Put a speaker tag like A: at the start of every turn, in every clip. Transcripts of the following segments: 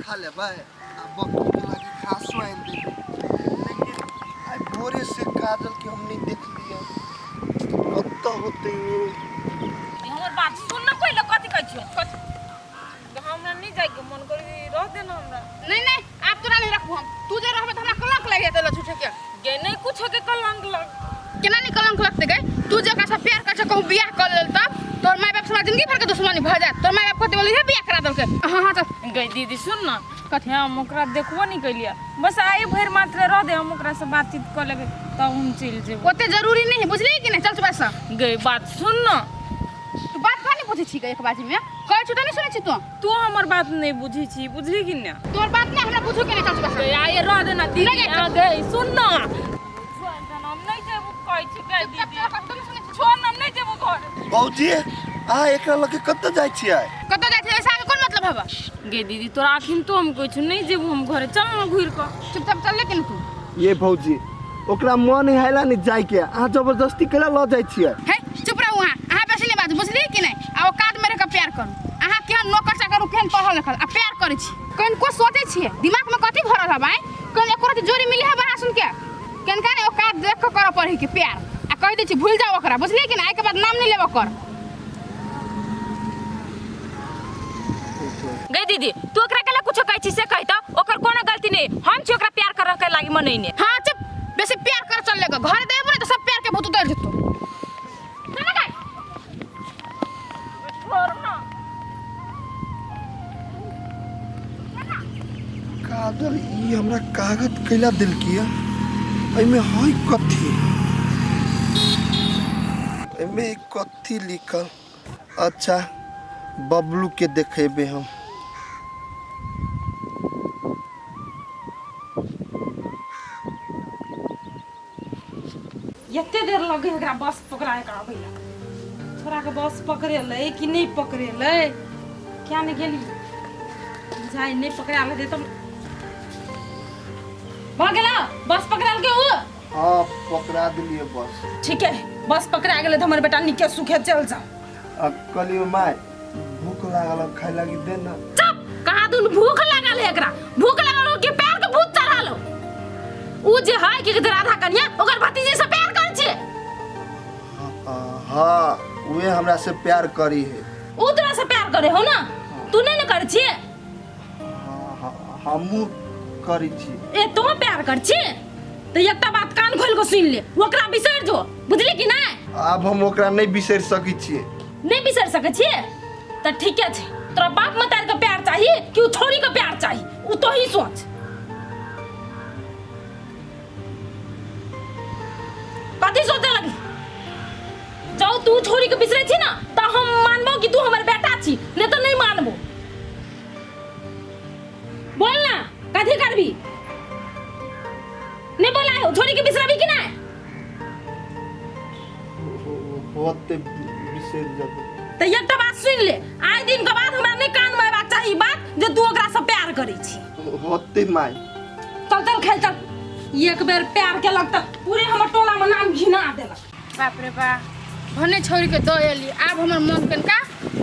A: खा लेबै आ बकरीके लागी घासो आनि देबै। लेकिन आइ भोरे से काजल के हम नहि देखलियै, कतऽ होतै ओ?
B: हमर बात सुन न पहिले, कथी कहै छियौ? कथी? हमरा नहीं जाए के मन करी, रह देना हमरा।
C: नहीं नहीं, आप तोरा नहीं रखबो हम। तू जे रहबे त हमरा कलंक लागि जेतै झूठे के।
B: गे नहीं कुछ के कलंक लग।
C: केना नहीं कलंक लगते गए? तू जे ओकरा से प्यार कर कहूँ बियाह कर लेल तब तोर माय बाप से हमरा जिंदगी भर के दुश्मनी भ जात। तोर माय बाप कहते बोली हे बियाह करा देलकै। हां हां चल।
B: गई दीदी सुन ना। कथी? हम ओकरा देखबो नहीं कैलियै, बस आइ भरि मात्र रह दे, हम ओकरा से बातचीत कऽ लेबै तब हम चलि जेबै।
C: ओते जरूरी नहीं है, बुझलियै कि नहीं? चल चुप से।
B: गई बात सुन ना।
C: तू बात का नहीं पूछै छी एक बाजी में? कहै छु त नहीं सुनै छी तू।
B: तू हमर बात नहीं बुझै छी, बुझली कि ना?
C: तोर बात नहीं हमरा बुझू के नहीं, चल चुप से।
B: गई आइ रह दे ना दीदी।
C: नहीं,
B: आ गई सुन ना, हम नहीं जेबो कहै छी। गई दीदी छोड़ ना, हम नहीं जेबो घर।
A: भौजी, अहाँ एकरा लऽ के कतऽ जाइ छियै?
C: कतऽ जाइ छियै ऐसा कोन मतलब हबा?
B: गे दीदी तोरा अखन तो हम कहै छी नहीं जेबो हम घरे, चल ना घुरि कऽ।
C: चुपचाप चल ले के तू।
A: ये भौजी, ओकरा मन हैला नहीं जाय के, अहाँ जबरदस्ती केला लऽ जाइ छियै?
C: हे चुप रहू अहाँ, अहाँ बेसी नहीं बाजू, बुझलियै कि नहीं? आ औकात में रह के प्यार करू। अहाँ केहन नौकर चाकर, केहन पढ़ल लिखल आ प्यार करै छी? कनिको सोचै छियै दिमाग में कथी भरल हब? आँय, कन एको रति जोड़ी मिली हब अहाँ सुन के? कनिका ने औकात देख के करऽ पड़ै के प्यार। आ कहि दै छी भूलि जाउ ओकरा, बुझलियै कि नहीं? आइके बाद नाम नहीं लेबऽ कर।
B: गई दीदी तू ओकरा केला कुछो कहै छी से कहि त, ओकर कोनो गलती नहीं, हम छी ओकरा प्यार करऽ के लागी मनैने।
C: हाँ चुप, बेसी प्यार कर चल लेगा घर देबो नहीं तो सब प्यार के भूत उतर जेतो। चल ना गई।
B: छोड़ ना।
A: काजल ई हमरा कागज कैला देलकी है? एहिमे है कथी? एहिमे कथी लिखल? अच्छा, बबलू के देखेबे हम।
B: एते देर लगे एकरा बस पकड़ा के आबै ला। छोरा के बस पकड़ेलै कि नहीं पकड़ेलै क्या नहीं गेली जाय, नहीं पकड़ा ले तऽ भऽ गेला बस पकड़ाल के उ?
A: हाँ, पकड़ा दिलिए बस।
B: ठीक है, बस पकड़ा गेलै तऽ हमर बेटा नीके सुखे चल जाओ।
A: आ कहलियो माय, भूख लागल है, खाय लागी दे ना।
B: चुप, कहाँ दुन भूख लागल है एकरा? भूख लागल हो कि पैर के भूत चढ़ल हो? उ जे है कि राधा कन्या ओकर भतीजी से प्यार कर छे।
A: हाँ, उहे हमरा से प्यार करी है।
B: उ तोरा से प्यार करे हो ना, तू नहीं न कर छे?
A: हाँ, हमहूँ करी छी।
B: ए तू प्यार कर छे तो एकटा बात कान खोल के सुन ले, ओकरा बिसरि जो, बुझली कि नहीं?
A: आब हम ओकरा नहीं बिसरि सकै छियै।
B: नहीं बिसरि सकै छियै तऽ ठीके छै। तोरा बाप मतार के प्यार चाही कि उ छोरी के प्यार चाही, उ तो ही सोच। कथी सोचे लगी? जाओ तू छोरी के बिसरै छी ना तऽ हम मानबो कि तू हमर बेटा छी, नहीं तो नहीं मानबो। बोल ना कथी करबी? नहीं बोला हो, छोरी के बिसरबी कि नहीं?
A: होते बिसरि जेबै।
B: तऽ एकटा बात सुनि ले, आइ दिन के बाद हमरा नहीं कान में अयबाक चाही ई बात जे तू ओकरा से प्यार करै छी।
A: होते माय।
B: चल चल खेल चल। एक बेर प्यार केलक तऽ पूरे हमर टोला में नाम घिना देलक।
C: बाप रे बा, भने छोरी के दऽ एली, आब हमर मन कनिका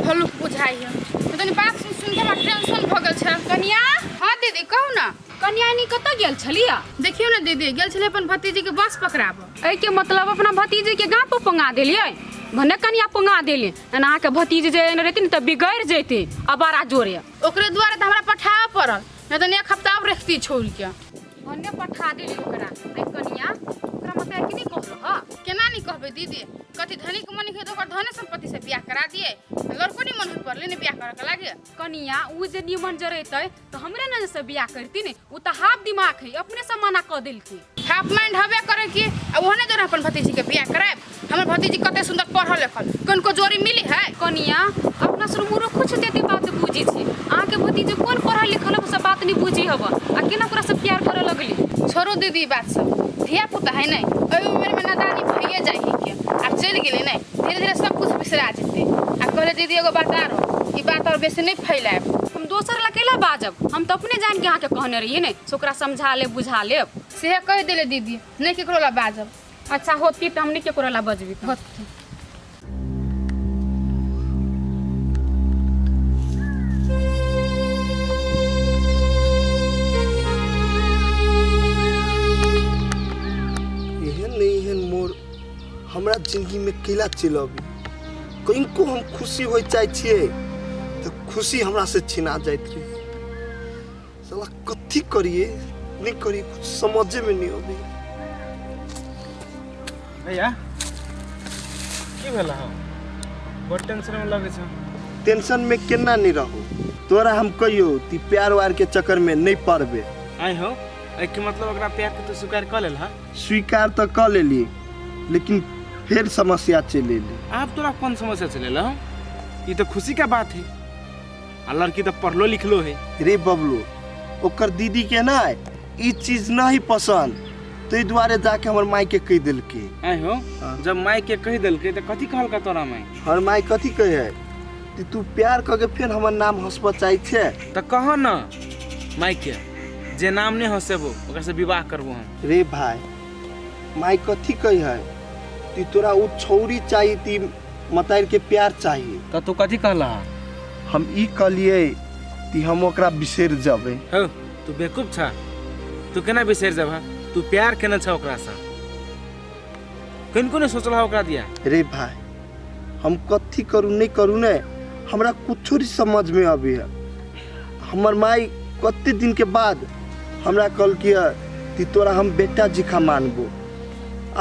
C: हल्लुक बुझाइ है। तऽ तनी बात सुन सुन के हमरा टेंशन भऽ गेल छै।
D: कनिया।
C: हाँ दीदी कहू ना।
D: कनिया नी कतऽ गेल छलियै?
C: देखियौ ने दीदी, गेल छलियै अपन भतीजी के बस पकड़ाबऽ।
D: एहिके मतलब अपना भतीजी के गाँव पर पंगा देलियै? भने कनिया पंगा देलियै, एना अहाँके भतीजी जे एने रहती ने तऽ बिगड़ि जैती आ बड़ा जोरे।
C: ओकरे दुआरे तऽ हमरा पठाबऽ पड़ल, नहीं तऽ एक हफ्ता और रखती छोरी के।
D: भने पठा देली ओकरा। ऐ कनिया, ओकरा मतलब कि नहीं कहलो ह?
C: केना नहीं कहबै दीदी? कथी धनिक मनिक है तऽ ओकर धने संपत्ति से बियाह करा दिए, लड़को नहीं मन पड़ले ने बियाह करे के लागे।
D: कनिया उ जे निमन जरेतै तऽ हमरे ने से बियाह करती ने, उ तऽ हाफ दिमाग है, अपने से मना कऽ देलकी।
C: हाफ माइंड हबे करे कि आ ओहने जोरे अपन भतीजी के बियाह करायब। हमर भतीजी कते सुंदर पढ़ल लिखल, कनको जोड़ी मिली है।
D: कनिया अपना सुन मुरो कुछ देते बात बुझी छी, अहाँके भतीजी कोन पढ़ल लिखल है सब बात नहीं बुझी हब, आ केना ओकरा से प्यार करे लगली?
C: छोड़ू दीदी बात सब, धिया पुता है नहीं, एहि उम्र में नादानी भइए जाइ है के आब चलि गेलै नहीं, धीरे धीरे सब कुछ बिसरा जेतै। आ कहले दीदी एगो बात आरो, ई बात और बेसी नहीं फैलायब।
D: हम दोसर ला केला बाजब, हम तऽ अपने जान के अहाँके कहने रहियै ने से ओकरा समझा लेब बुझा लेब।
C: सेहे कहि देले दीदी, नहीं केकरो ला बाजब।
D: अच्छा होती तऽ हम नहीं केकरो ला बजबी तऽ।
C: होती।
A: हमरा जिंदगीमे कैला चलि अबै कनिको हम खुशी होइ चाहै छियै तऽ खुशी हमरासँ छिना जाइत रहै साला कथी करिए नहीं करिए कुछ समझे में नहीं अबै
E: भैया की भेल हौ बड़ टेंशन में लगै छ
A: टेंशन में केना नहीं रहू तोरा हम कहियो ती प्यार वार के चक्कर में नहीं पड़बे
E: आइ हौ एहिके मतलब ओकरा प्यार के तू स्वीकार कऽ लेल हँ
A: स्वीकार तऽ कऽ लेली लेकिन फेर समस्या चलि एली
E: आब तोरा कोन समस्या चले हौ ई तऽ खुशी का बात है आ लड़की तऽ पढ़लो लिखलो है
A: रे बबलू ओकर दीदी के ना ई चीज नहीं पसंद ताहि दुआरे जाके हमर माय के कहि देलकै
E: आइ हो
A: हाँ।
E: जब माय के कहि देलकै तऽ कथी कहलका तोरा माय
A: हमर माय कथी कहै है कि तू प्यार कऽ के फेर हमर नाम हंसबऽ चाहै छै
E: तऽ कह न माय के जे नाम नहि हंसेबो ओकरा से विवाह करबो हम
A: रे भाई माय कथी कहै है कि तोरा ओ छौरी चाही ती मतारि के प्यार चाहिए
E: तऽ तू कथी कहला
A: हम ई कहलियै कि हम ओकरा बिसरि जेबै
E: हौ तू बेवकूफ छ तू केना बिसरि जेबह तू प्यार केने छ ओकरासँ कनिको नहि सोचलह ओकरा दिया
A: रे भाई हम कथी करू नहीं करू ने हमरा कुछो नहीं समझ में अबै है हमर माई कते दिन के बाद हमरा कहलकै है कि तोरा हम बेटा जिखा मानबो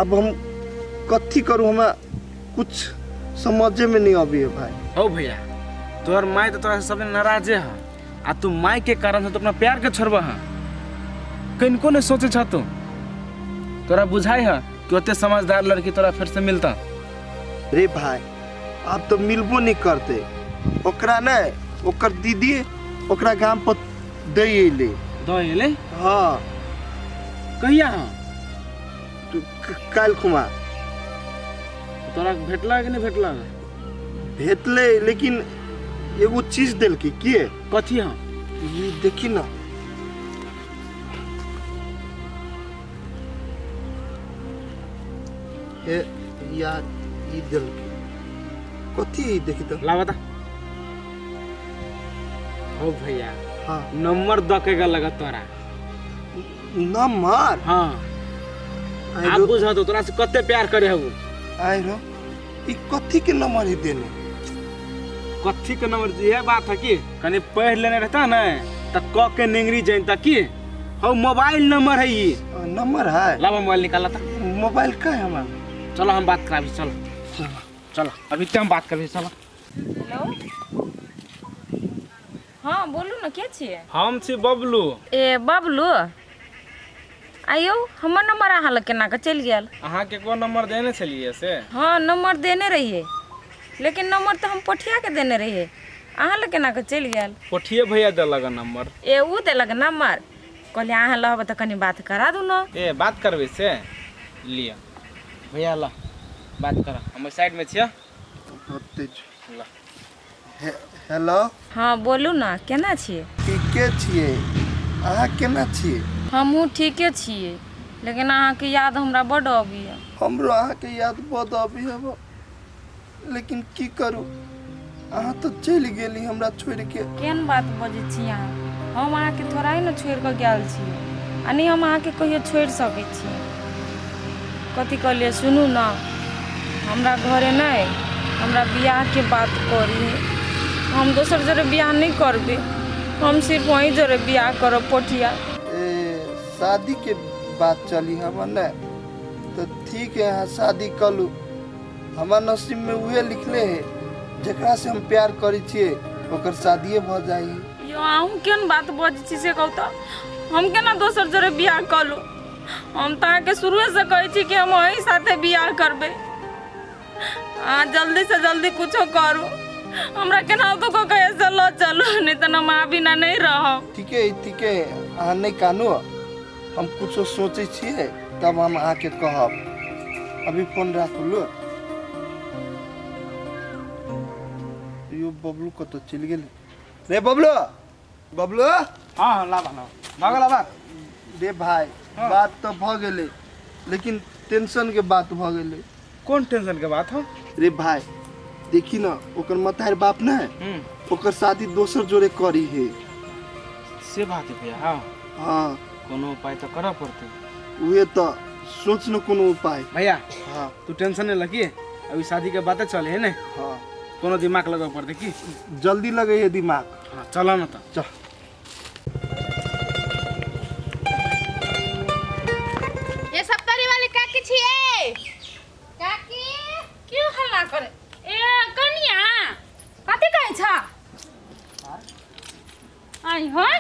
A: अब हम कथी करू हमरा कुछ समझे में नहीं अबै है भाई
E: हौ भैया तोहर माय तऽ तोरा से सबदिन नाराजे है आ तू माय के कारण से तू अपना प्यार के छोड़बह हँ कनिको नहि सोचे छ तू तोरा बुझाइ है कि ओते समझदार लड़की तोरा फेर से मिलता
A: रे भाई आब तो मिलबो नहीं करते ओकरा ने ओकर दीदी ओकरा गाम पर दे अयलै
E: दऽ एलै
A: हाँ
E: कहिया हँ
A: तू काल्हि खुमा
E: तोरा भेटला कि नहि भेटला
A: भेटलै लेकिन एगो चीज देलकै के
E: कथी हँ
A: ई देखी ना हे यार ई देलकै कथी ई देखी तऽ
E: ला बता हो भैया
A: हाँ
E: नंबर दऽ के गेल लगत तोरा
A: नंबर
E: हाँ
A: आइ
E: आब
A: रो
E: बुझ तो तोरा से कते प्यार करे हबू
A: आइ रो ई कथी के नंबर है देने
E: कथी के नंबर इहे बात है कि कनी पढ़ लेने रहता ने त क के निंगरी जनता की हौ मोबाइल नंबर है ई
A: नंबर है
E: लावा मोबाइल निकाला था
A: मोबाइल का है हमारा
E: चलो हम बात कराबी चलो चलो अभी ते हम बात करबी चलो
D: हेलो हँ बोलू ने के छियै
E: हम छी बबलू
D: ए बबलू आयौ हमर नंबर अहाँ लग केना कऽ चलि गेल
E: अहाँके कोन नंबर देने छलियै से
D: हँ नंबर देने रहियै लेकिन नंबर तऽ हम पोठियाके देने रहियै अहाँ लग केना कऽ चलि गेल
E: पोठिए भैया देलक नंबर
D: ए ओ देलक नंबर कहलियै अहाँ लहबै तऽ कनि बात करा दू ने
E: ए बात करबै से लिअ भैया ल बात कर हम साइड में छियै
A: होते
E: ल
A: हेलो
D: हँ बोलू ने केना छियै
A: ठीके छियै अहाँ केना छियै
D: हमहूँ ठीके छियै लेकिन अहाँके याद हमरा बड्ड अबैए
A: हमरो अहाँके याद बड अबै हब लेकिन की करू अहाँ तऽ चलि गेली हमरा छोड़िके
D: केहन बात बजै छी अहाँ हम अहाँके थोड़ा ही ने छोड़ि कऽ गेल छी आ नहि हम अहाँके कहियो छोड़ि सकै छी कथी कहलियै सुनू ने हमरा घरे नहि हमरा बियाहके बात करी हम दोसर जरे बियाह नहि करबै हम सिर्फ वहीं जरे बियाह करब पोठिया
A: ए शादीके बात चली हमर ने तऽ ठीक है अहाँ शादी कऽ लू हमर नसीबमे उहे लिखले है जकरा से हम प्यार करै छियै ओकर शादिये भऽ जाइ है
D: यो अहूँ केहन बात बजै छी से कहू तऽ हम केना दोसर जरे बियाह कऽ लू हम तऽ अहाँके शुरुएसँ कहै छी कि हम अहीं साथे बियाह करबै अहाँ जल्दीसँ जल्दी कुछो करू हमरा केनाहितो कऽ के एहिसँ लऽ चलू नहि तऽ हम अहाँ बिना नहि रहब
A: ठीके है ठीके है अहाँ नहि कानू हम कुछो सोचै छियै तब हम अहाँके कहब अभी फोन राखू लो यो बबलू कतऽ चलि गेलै रे बबलू बबलू
E: हाँ हाँ लाबा लाबा भऽ गेल बात
A: रे भाई
E: हाँ।
A: बात तऽ भऽ गेलै लेकिन टेंशन के बात भऽ गेलै
E: कोन टेंशन के बात हो
A: रे भाई देखी ना ओकर मतार बाप ने ओकर शादी दोसर जोड़े करी है
E: से बात है भैया हाँ
A: हाँ
E: कोनो उपाय तऽ करऽ पड़तै
A: उहे तऽ सोच न कोनो उपाय।
E: भैया
A: हाँ
E: तू टेंशन नहीं लगी, अभी शादी के बातें चले है ने,
A: हाँ
E: कोनो दिमाग लगावे पड़ते की
A: जल्दी लगे है दिमाग।
E: हाँ चला ना तो
A: चल।
C: ये सप्तरी वाली काकी छिए। काकी
B: क्यों हल्ला करे ए कनिया, कथी कहै छ? आई होय।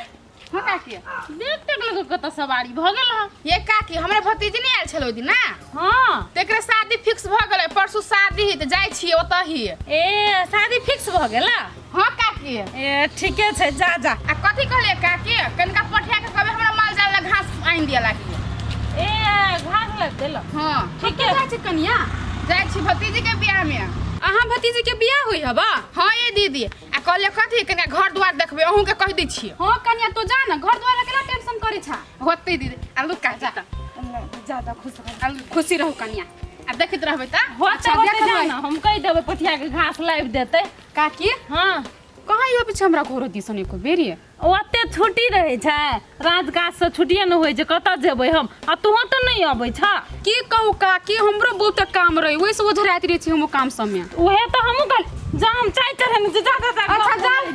C: हाँ काकी
B: देख तक लग कत सवारी भ गेल ह।
C: ये काकी हमरे भतीजी नहीं आयल छलो दिन ना,
B: हाँ
C: तेकरे शादी फिक्स भ गेलै, परसू शादी ही त जाय छियै ओतऽ ही।
B: ए शादी फिक्स भ गेल?
C: हाँ काकी।
B: ए ठीके छै, जा जा।
C: आ कथी कहलियै काकी, कनिका पठिया के कहबै हमरा माल जाल ला घास आनि दिअ लागी।
B: ए घास लग देल?
C: हाँ
B: ठीके
C: जाइ छी कनिया, जाइ छी भतीजी के बियाह में।
B: अहाँ भतीजी के बियाह होई हबा?
C: हाँ ये दीदी। आ कहलियै कथी कनिका घर दुआर देखबै, अहूँ के कहि दै छियै।
B: हाँ कनिया तो जा ना, घर दुआर केना टेंशन करै छा?
C: होतै दीदी। आ लुका जा
B: जा जा, खुश रह,
C: आ
B: खुशी रहू कनिया।
C: आ देखैत रहबै त
B: होते होते जा ना, हम कहि देबै पठिया के घास लाबि देतै।
F: काकी
B: हाँ
F: कहाँ यो पीछे हमरा घरो दिसन एको बेरी?
B: ओते छुट्टी रहै छै, राजकाज से छुट्टिए नहि होइ छै, कतऽ जेबै हम? आ तोहूँ तऽ नहि अबै छ।
F: की कहू काकी, हमरो बहुत काम रहे, ओहिसँ ओझराइत रहै छी हम काम सबमे।
B: उहे तऽ हमहूँ कहली जा, हम चाय चढ़ेने छी, जा जा जा।
F: अच्छा जा।